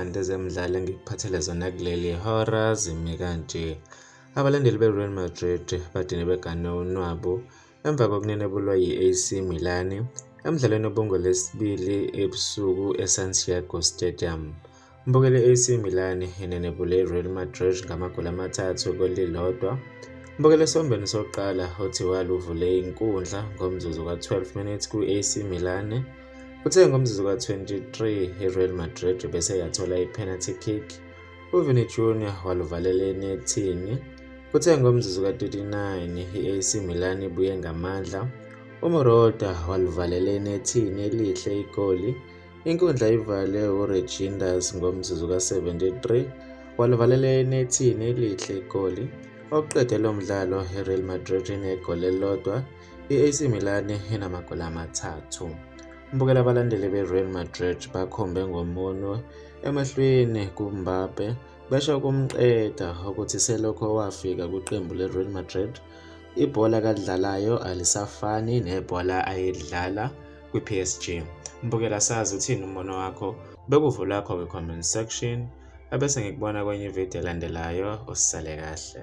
Kanti ezemidlalo engikuphathele zona kuleli hora zimi kanje. Abalandeli be-Real Madrid badine begane unwabu emva kokunenebulwa yi-AC Milan emdlalweni obungoLwesibili ebusuku eSantiago Stadium. Mbukeli i-AC Milan inenebule i-Real Madrid ngamagoli amathathu kwelilodwa. Mbukeli esiwombeni sokuqala othiwa luvule inkundla ngomzuzu ka-12 minutes kwi-AC Milan. Kuthe ngomzuzu ka-23 i-Real Madrid bese yathola i-penalty kick. UVini Junior waluvalela enethini. Kuthe ngomzuzu ka-39 i-AC Milan ibuye ngamandla. UMoroda waluvalela enethini elihle igoli. Inkundla ivale uRegindas ngomzuzu ka-73 waluvalela enethini elihle igoli. Okuqede lo mdlalo i-Real Madrid inegoli elilodwa I-AC Milan inamagoli amathathu. Mbukela abalandeli be-Real Madrid bakhombe ngomunwe emehlweni kuMbappe besho kumqeda ukuthi selokhu wafika kwiqembu le-Real Madrid ibhola kalidlalayo alisafani nebhola ayelidlala kwi-PSG. Mbukela sazi uthini umbono wakho bekuvo lwakho kwi-comment section ebese ngikubona kwenye ividiyo elandelayo usale kahle.